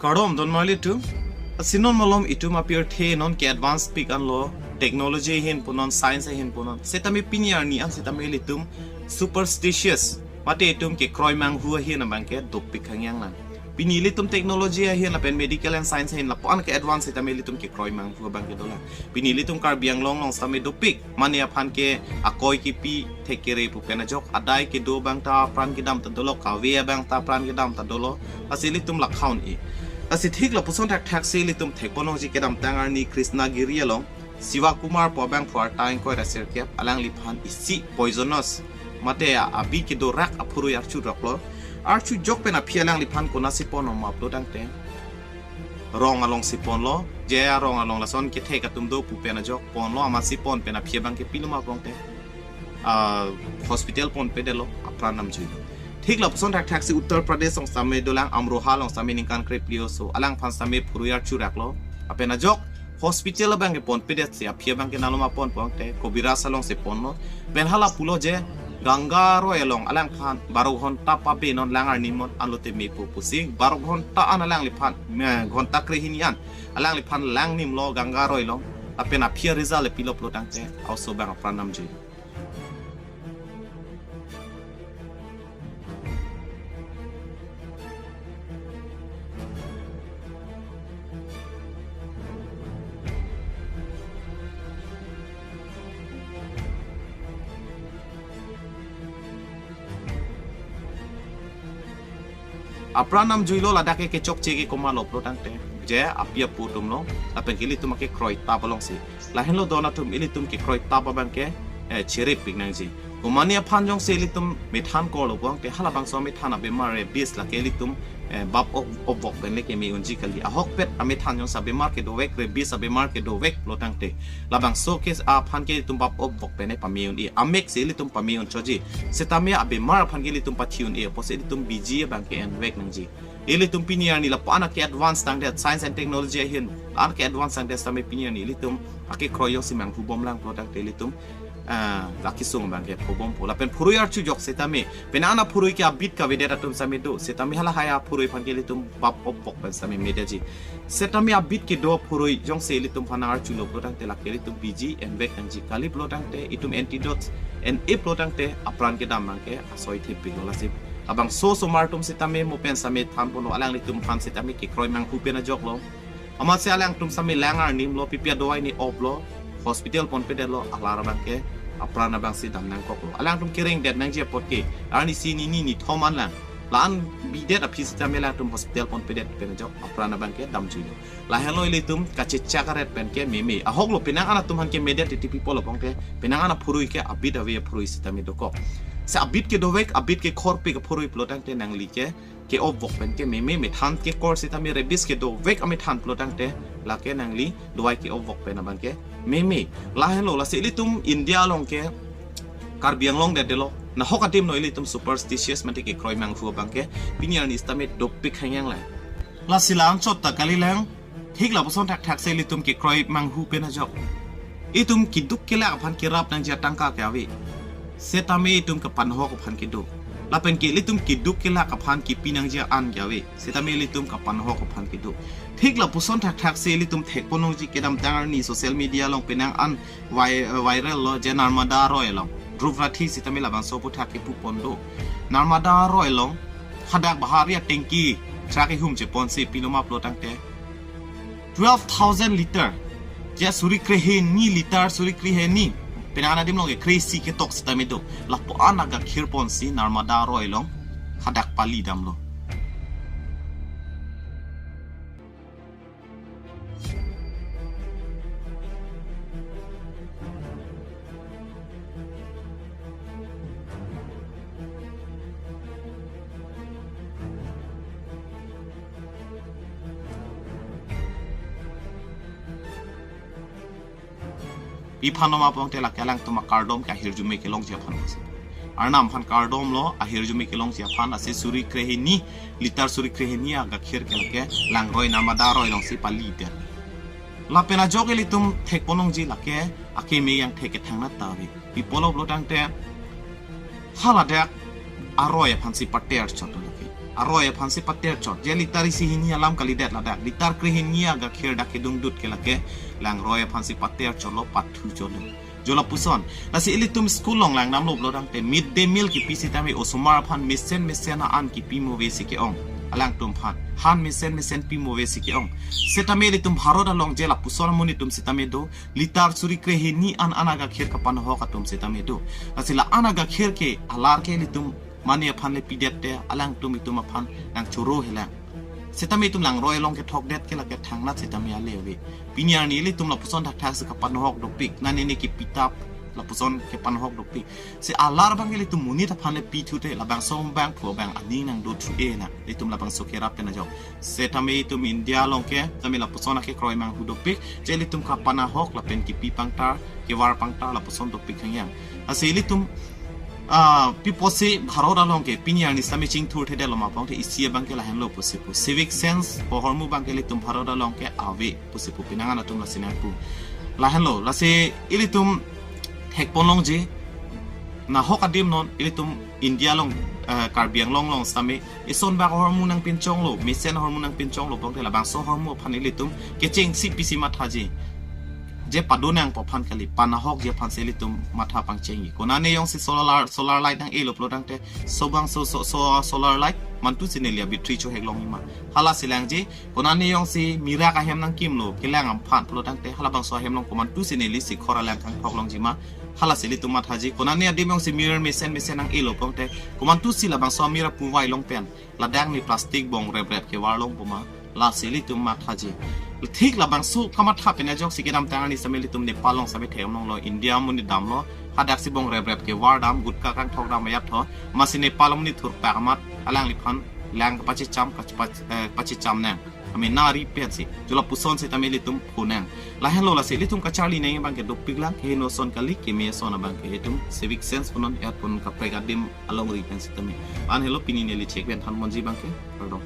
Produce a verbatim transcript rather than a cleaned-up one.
Kardom don marli atum. Lasi non malom itum apirthe non ke advance pik anlo, technology ahin punon, science ahin punon. Setame pini arni an setame ilitum superstitious, mate itum kekroi manghu ahin abang ke dopik hangyang lang. Pini ilitum technology ahin lapen medical and science ahin lapu-an ke advance setame ilitum kekroi manghu abang ke dolang. Pini ilitum Karbi Anglong along setame dopik, mane aphan ke akoi kipi thek kere pu pen ajok, adai kedo abang ta pran kedam ta dolo, kave abang ta pran kedam ta dolo, lasi ilitum lakhaun e. Lasi thik lapuson thakthak si ilitum thekponlongji, kedamtang arni Krishnagiri along Shiva Kumar pu abangphu arta ingkoi ra sirkep, alangliphan isi poisonous, mate abi kedo rak aphurui archu roklo. Archu jok pen aphi alangliphan konatsi ponlo ma pulotangte, rong alongsi ponlo, je arong along lason kethek atum do pu pen ajok ponlo, amatsi pon pen aphi abang ke pilo ma pulotangte, ah, hospital ponpedetlo, apran namjuilo. Thik lapuson thakthak si Uttar Pradesh along setame dolang, Amroha along setame ningkan krephli oso, alangphan setame phurui archu raklo, lapen ajok hospital abang ke ponpedet si aphi abang ke nalo ma pon pulotangte, Kobiraj alongsi ponlo. Pen hala pulo je Ganga aroi along alangphan baro ghonta pabe non lang arni mon anlote mepo pusi, baro ghonta an alangliphan, eh, ghonta krehini an alangliphan lang nimlo Ganga aroi along. Lapen aphi aresult le pilo pulotangte, a-oso abang apran namjui. Apran namjuilo, ladak ke kechokche ke komatlo pulotangte, je api apo atumlo, lapen ke ilitum akekroi tap alongsi. Lahenlo don atum, ilitum kekroi tap abang ke, eh, cherepik nangji. Komane aphan jongsi ilitum methan korlo pulotangte, halabangso amethan abemar rabies lake ilitum, eh, bap op-, opvok pen le keme unji kali. Ahokpet amethan jongsi abemar kedovek, rabies abemar kedovek pulotangte, labangso ke aphan ke ilitum bap opvok pen le pame un-e. Amek si ilitum pame unchotji. Setame abemar aphan ke ilitum pathi un-e, apotsi ilitum biji abang ke envek nangji. Ilitum pini arni lapu-an ake advance tangdet, science and technology ahin, la-an ke advance tangdet setame pini arni ilitum akekroi jongsi manghubom lang pulotangte ilitum, ah, la kesung abang ke phobompo. Lapen phurui archu jok setame, penang an aphurui ke abit kavedet atum setame do, setame halahai aphurui aphan ke ilitum bap opvok pen setame medetji. Setame abit kedo aphurui jongsi ilitum aphan archulo pulotangte lake ilitum biji envek nangji kali pulotangte, itum antidote en-e pulotangte apran kedam abang ke asoi thepiklo. Lasi labangso osomar atum setame mo pen setame thanponlo, alanglitum aphan setame kekroi manghu pen ajoklo. Amatsi alangtum setame lang arnimlo, pipi adovai ne oplo, hospital ponpedetlo, alar abang ke apran abangsi dam nangkoklo. Alangtum kerengdet nangji apot ke, arnisi nini nithom an lang, la-an bidet aphi setame alangtum hospital ponpedet pen ajok apran abang ke damjuilo. Lahenlo ilitum kachechak aret pen ke meme. Ahoklo, penang an atum aphan ke medet titi pi pulo pulotangte, penang an aphurui ke abit ave aphurui setame dokok. Si abit kedovek, abit kekhorpik aphurui pulotangte nangli ke ke-opvok pen ke meme, methan kekor setame rabies kedovek amethan pulotangte lake nangli dovai ke-opvok pen abang ke meme. Lahenlo, lasi ilitum India along ke Karbi Anglong det detlo, nahok adim lo ilitum superstitious mate kekroi manghu abang ke pini arni setame dopik hangyang lang. Lasi la-anchot ta kalilang, thik lapuson thakthak si ilitum kekroi manghu pen ajok. Itum keduk kelak aphan kerap nangji atangka ke ave. Setame itum kapanhok aphan kedo. Lapen ke ilitum keduk kelak aphan kepi nangji an ke ave. Setame ilitum kapanhok aphan kedo. Thik lapuson thakthak si ilitum thekponlongji, kedamtang arni social media along penang an vi-, viral lo je Narmada aroi along, Dhruv Rathi setame labangso aputhak kepu pon do. Narmada aroi along hadak Bahari atengki truck ihum cheponsi pilo ma pulotangte, twelve thousand liter, je suri krehini liter, suri krehini, penang an adim along ke kre-isi ketok setame do, lapu-an agakhir ponsi Narmada aroi along hadak pali damlo. Pi aphan ma pulotangte lake alangtum akardom ke ahirjume kelongji aphan pusi. Arnam aphan kardom lo, ahirjume kelongji aphan, lasi suri krehini, liter suri krehini agakhir ke lake langroi Narmada aroi alongsi palidet. Lapen ajok ilitum thekponlongji lake akeme yang thek kethangnat ta ave. Pi pulo pulotangte haladak aroi aphansi pater chot lake. aroi aphansi pater chot. Je litar isi hini alam kalidet ladak. Litar kre hini agakhir dak kedungdut ke lake langroi aphansi pater chotlo, pathu chotlo. Jo lapuson. Lasi ilitum school along langdamlo pulo tangte midday meal kipi sitame osomar aphan mesen mesen an kipi mo ave si ke-ong. Alangtum aphan han mesen mesen pi mo ave si ke-ong. Setame ilitum Bharat along je lapuson amonit atum sitame do, litar suri kre hini an an agakhir kapanahok atum sitame do. Lasi la an agakhir ke alar ke ilitum mane aphan le pidet te, alangtum itum aphan nangchoro helang. Setame itum langroi along kethokdet ke lake thangnat setame ale ave. Pini arni ilitum lapuson thakthak si kapanahok dopik. Nane ne kipitap lapuson kepanahok dopik. Si alar abang ilitum monit aphan le pithu te, labangso abang phu abang aning nangdo thu e na. Ilitum labangso kerap pen ajok. Setame itum India along ke, tame lapuson ake kroi manghu dopik. Je ilitum kapanahok lapen kipi pangtar, kevar pangtar lapuson dopik hangyang. Lasi ilitum ah, pi apotsi Bharat along ke pini arni sitame chingthur thedetlo ma pong te, isi abang ke lahenlo pusi pu. Civic sense pu ahormu abang ke ilitum Bharat along ke ave pusi pu, pinangan atum lasi nangpu. Lahenlo, lasi ilitum thekpon longji, nahok adim non ilitum India along, eh, Karbi Anglong along sitame ison bak ahormu nangpinchonglo, mesen ahormu nangpinchonglo pong te, labangso ahormu aphan ilitum kechengsi pisi mathaji. Je pado nangpo aphan kali, panahokji aphansi ilitum matha pangchengji. Konane jongsi solar, solar light nang-elo pulo tangte, so bangso, so, so, solar light komantusi neli a-battery chohek longji ma. Halasi langji. Konane jongsi mirak ahem nangkimlo, kelang amphan pulo tangte, halabangso ahem along komantusi neli sikhor alang kangthok longji ma. Halasi ilitum mathaji. Konane adim jongsi mir mesen mesen nang-elo pong te, komantusi labangso amir apuvai along pen ladak ne plastic bong rep rep kevar longpo ma, lasi ilitum mathaji. Thik labangso kamatha pen ajoksi kedamtang arni sitame ilitum Nepal along sitame theklonglo, India amonit damlo, hadaksi bong rep rep kevar dam, gutka kangthok dam ajat tho, masi Nepal amonit thurpak amat alangliphan lang kapachicham, kapachi-, eh, pachicham nang. Tame nari pensi, jo lapuson sitame ilitum phonang. Lahenlo, lasi ilitum kacharli nang abang ke dopik lang, kehingno ason kali, keme ason abang ke itum civic sense punon, ya pun kaprek adim alongri pen sitame. Lahenlo pini neli chek pen thanponji abang ke, kardom.